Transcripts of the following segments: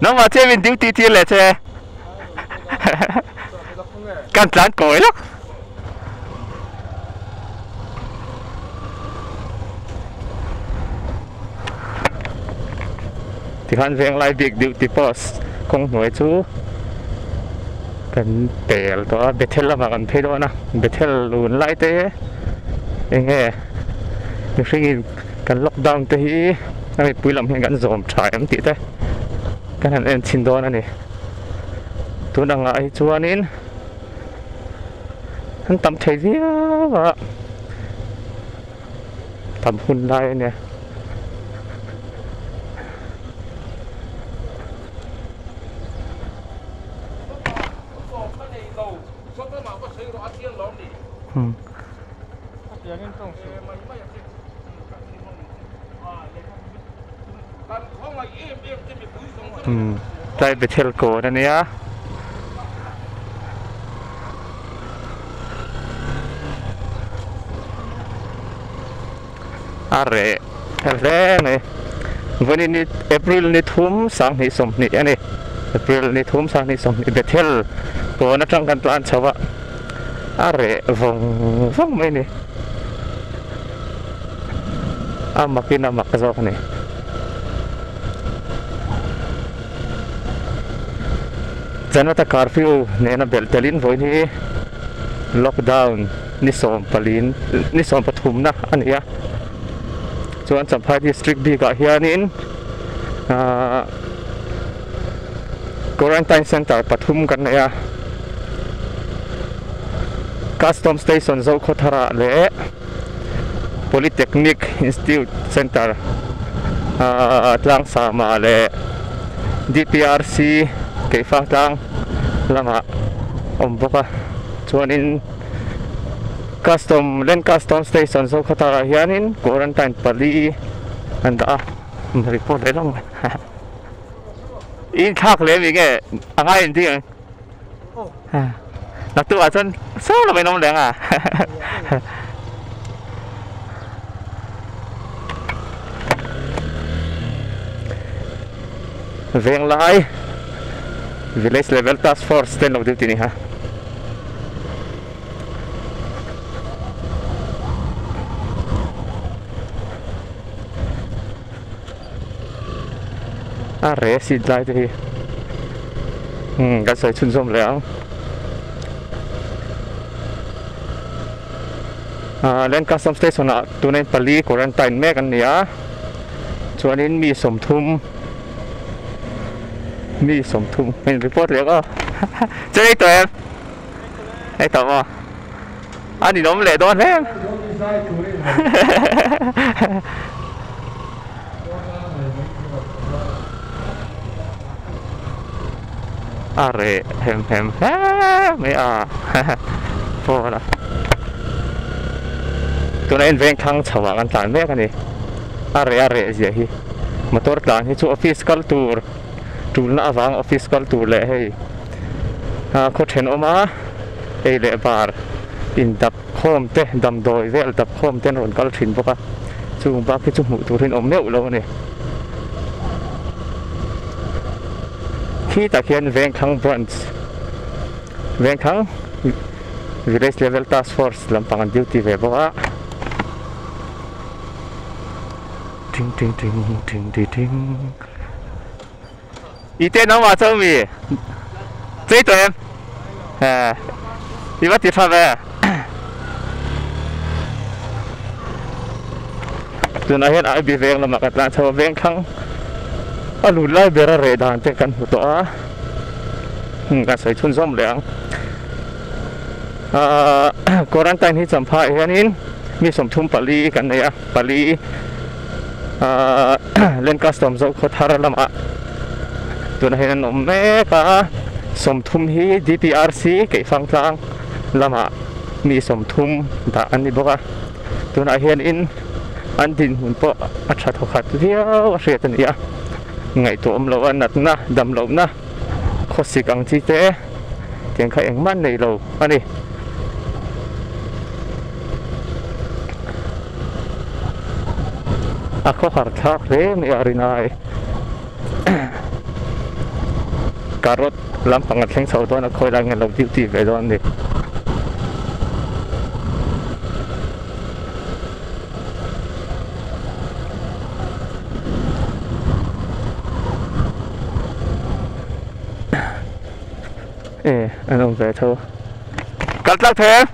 Nangmah chiah min duty tir leh che. Kan tlan kawi lawk. Tikhan Venglai bik duty post kawng hnuai chu kan pel tawh a, Bethel lamah kan phei dawn a, Bethel lun lai te eng nge mihringin kan lockdown te hi a mipui lam hian kan zawm tha em tih te kan han en chhin dawn a ni. Tun angah hi chuanin an tam thei viau a, tam hun lai a nia. Tlai Bethel kawn a nia. A reh hle mai. Vawiin ni April ni thum 2020 a ni. April ni thum 2020 Bethel kawn atang kan tlan chho a. A reh vawng vawng mai a ni. A makin a mak zawk a ni. Janata curfew nena belh telin vawiin hi lockdown ni sawmpalin ni sawmpathumna a ni a. Chuan Champhai district bikah hianin ahh quarantine center pathum kan nei a. Custom station Zokhawthara leh Polytechnic Institute Center ahh Tlangsama leh DPRC Keifang tlang lamah awm bawk a chuanin Custom Land Custom Station Zokhawthara hianin quarantine pali an dah a report leh lawng mai inthlak leh mi nge a ngai in ding ang. Naktuk ah chuan saw lo in awm leh ang a. Venglai Village Level Task Force te an lo duty ni ha. A reh seat lai te hi umm kan sawi chhunzawm leh ang ah Land Custom Station ah tuna in pali quarantine mek an ni a chuanin mi 30 mi 30 a in report leh aw che ei tawh em ei tawh maw a ninawm leh dawn hle. A reh hem hem hle mai a phone a tunah hian veng thlang chho ah kan tlan mek a ni a reh a reh zia hi motor tlan hi chu office kal tur tulna avang office kal tur leh hei a khaw thenawm a ei leh bar in dap khawm te damdawi vel dap khawm te an rawn kal thin bawk a chung bak hi chu hmuh tur in awm meuh lo a ni khitah khian Vengthlang branch Vengthlang village level task force lampang an duty ve bawk a ting ting ting ting ting ting. I te nangmah chu mi chei tawh em? He i va ti tha ve. Tunah hian IB veng lamah ka tlan chho a, veng thlang a lut lai ber a reh dan te kan hmu tawh a, kan sawi chhunzawm leh ang. Ahh quarantine hi Champhai hianin mi 34 kan nei a, pali ahh Land Custom Zokhawthar lamah tunah hian an awm mek a, 30 hi DPRC Keifangtlang lamah mi 30 dah an ni bawk a, tunah hianin an dinhmun pawh a tha thawkhat viau a hriat a ni a, ngaihtuah awm loh a natna damlohna khawsik ang chi te tiang kha engmah an nei lo a ni. A khawhar thlak hle mai a rinai. Carrot lampang a thleng chho dawn a khawi lai nge lo duty ve dawn a ni. E an awm ve tho. Kal tlak thei em?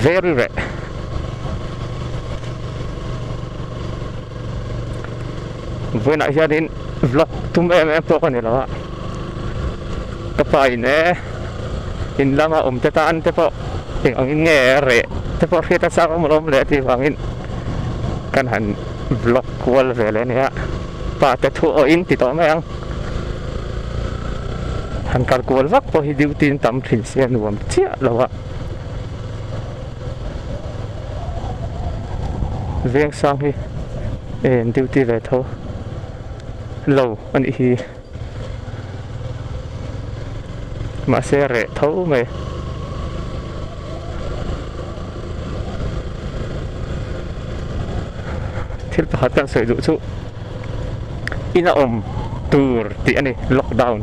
Very reh. Vawiinah hianin vlog tum em em pawh ka ni lo a, ka pa in e in lama awm te tan te pawh eng angin nge reh te pawh hriat a chak awm alawm le tih vangin kan han vlog kual ve leh a nia, pa te thu awhin ti tawh mai ang. Han kal kual vak pawh hi duty in tam thin sia nuam chiah lo a. Vengsang hi en duty ve tho lo a nih hi mahse reh tho mai. Thil pakhat kan sawi duh chu ina awm tur tih a ni lockdown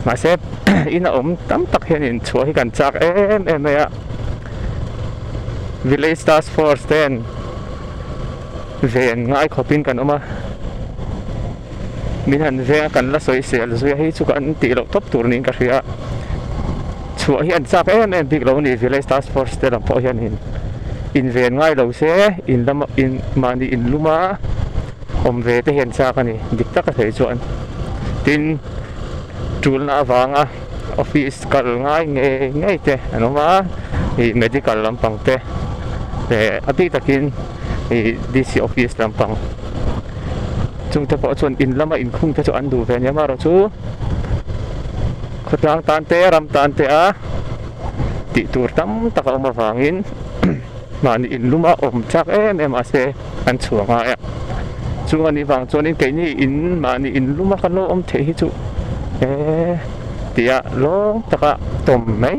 mahse ina awm tam tak hianin chhuah hi kan chak em em mai a village task force ten ven ngai khawpin kan awm a min han veng a kan la sawi sel zui a hei chu kan tih loh tawp tur niin ka hria chhuah hi an chak em em bik lo a ni village task force te lam pawh hianin inven ngai lo se in lama in mahni in luma awm ve te hian chak a ni dik taka thei chuan tin tulna avanga office kal ngai ngei ngei te an awm a ih medical lampang te leh a bik takin ih D C office lampang chung te pawh chuan in lama inkhung te chu an duh ve nia amaherawhchu khawtlang tan te ram tan te a tih tur tam tak a awm avangin mahni in luma awm chak em em mahse an chhuah ngai a chung anih vang chuanin keini in mahni in luma kan lo awm theih hi chu eee tia lawng taka tawm mai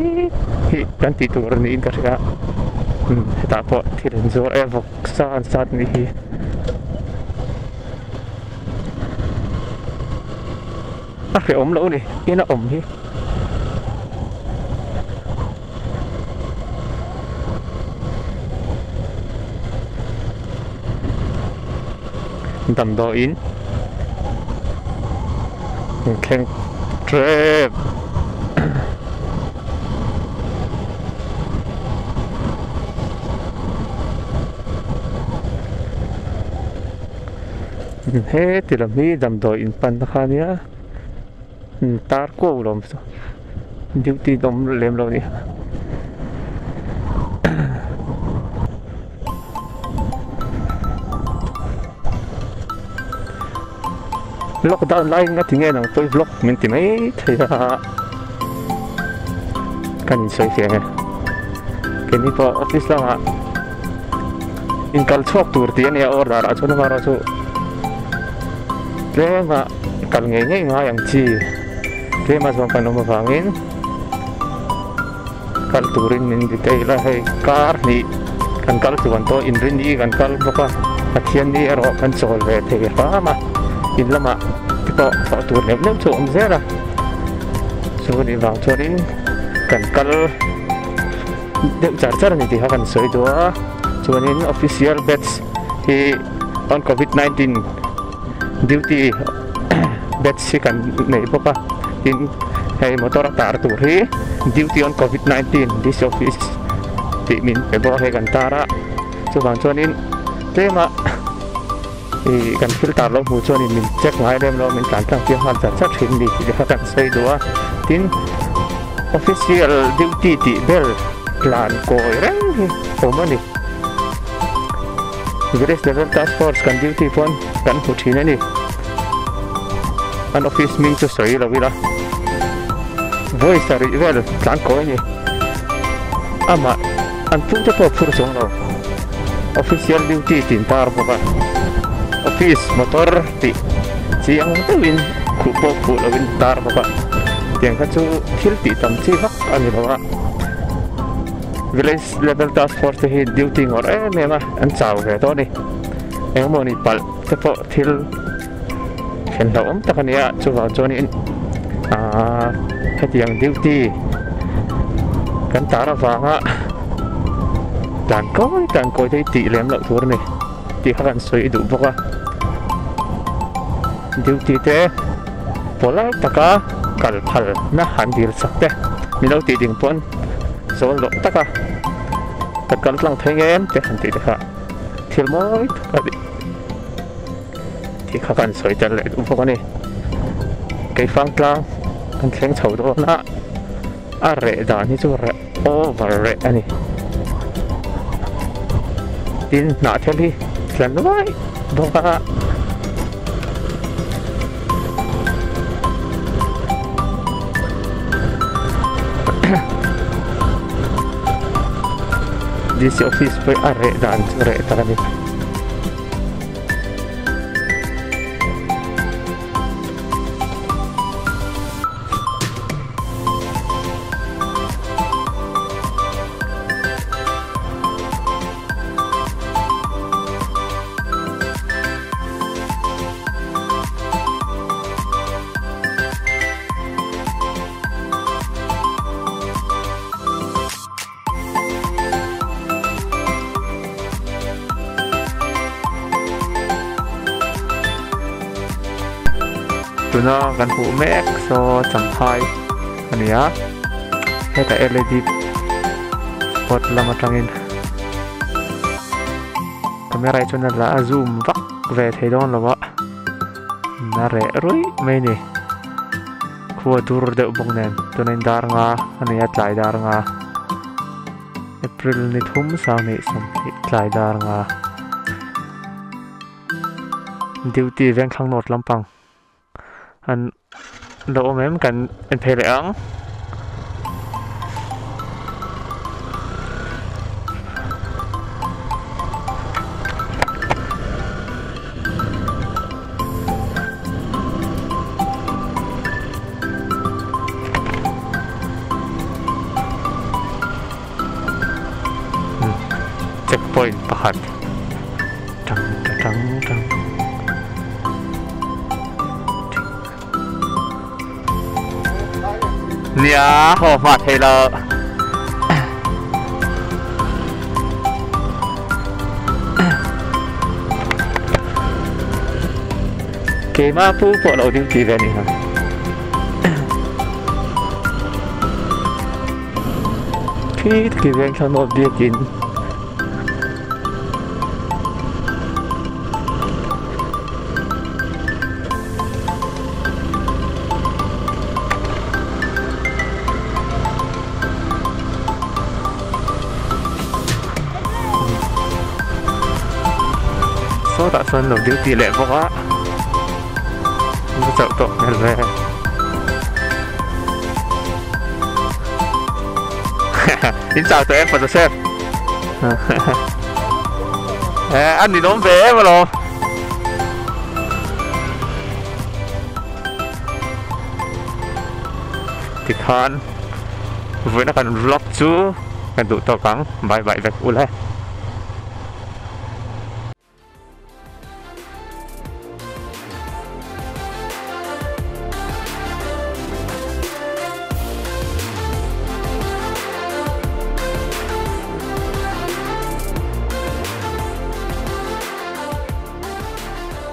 hi kan tih tur niin ka hria umm hetah pawh thil an zuar e vawk sa an sat nih hi. A hrehawm loh a ni ina awm hi. Damdawiin inthleng tep. Heti lam hi damdawi in pan na kha ania tar kuau lo awm saw duty awm lem lo a ni. Lockdown laiin a ti nge nang pawh i vlog min ti mai thei a kan insawi fiah nge keini pawh office lamah inkal chhuak tur tih a nia order ah chuan amaherawhchu tlema kal ngei ngei ngai ang chi tlema zawng kan awm avangin kal turin min detail a hei kar hnih kan kal tluan tawh inrini kan kal bawk a Pathianni erawh kan chawl ve thei hram a in lamah te pawh thawh tur neuh neuh chu a awm zel a chu anih vang chuanin kan kal deuh char char a ni tih kha kan sawi duh a chuanin official batch hi on covid 19 duty batch hi kan nei bawk a tin hei motor a tar tur hi duty on covid 19 this office tih min pe bawk a hei kan tar a chuvang chuanin tlema ih kan thil tar lo hmuh chuanin min check ngai lem lo min tlan tlang tir nghal chat chat thin a ni tih te kha kan sawi duh a tin official duty tih ber tlan kawi reng hi awm a ni. Village level task force kan duty pawn kan hmu thin a ni. An office hming chu sawi lo ila. Vawi sarih vel tlan kawi a ni. Amah an pu te pawh a phur chuang lo. Official duty tin tar bawk a. Office motor tih chiang deuhin khuh pawh khuh loin tar bawk a, tiang kha chu thil tih tam chi vak a ni lo a. Village level task force te hi duty ngawrh em em a, an chau ve tawh a ni. Engemaw ni palh te pawh thil thlen hlauhawm tak a ni a, chuvang chuanin aaa hetiang duty kan tar avanga tlan kawi tlan kawi te hi tih lem loh tur a ni. Tih kha kan sawi duh bawk a, duty te pawlai taka kal phal na han dil chak te min lo tih ding pawn zawl loh taka ka kal tlang thei ngem te han tih te kha thil mawi tak a ni tih kha kan sawi tel leh duh bawk a ni. Keifang tlang kan thleng chho dawn a, a reh dan hi chu reh over reh a ni. Tin hnah thel hi tla nuai bawk a. DC office pawh hi a reh dan chu reh tak a ni. Tuna kan hmuh mek saw champhai a ni a hetah led spot lam atangin camera hi chuan a la a zoom vak ve thei dawn lo a a reh ruih mai a ni khua dur deuh bawk nen tuna in dar nga a ni a tlai dar nga April ni thum sang hnih sawmhnih tlai dar nga. Duty vengthlang north lampang an lo awm em kan en phei leh ang. Check point pakhat tang ta tang tang nia haw hma thei lo keimah pu pawh lo ding ti ve a ni ha. Khi khi veng thla nawt biakin sawtah sawn lo duty leh bawk a an chauh tawh hmel ve. In chau tawh em Pa Joseph? Eh, an ninawm ve em alawm. Tikhan vawiina kan vlog chu kan duh tawk ang. Bye bye vek ule.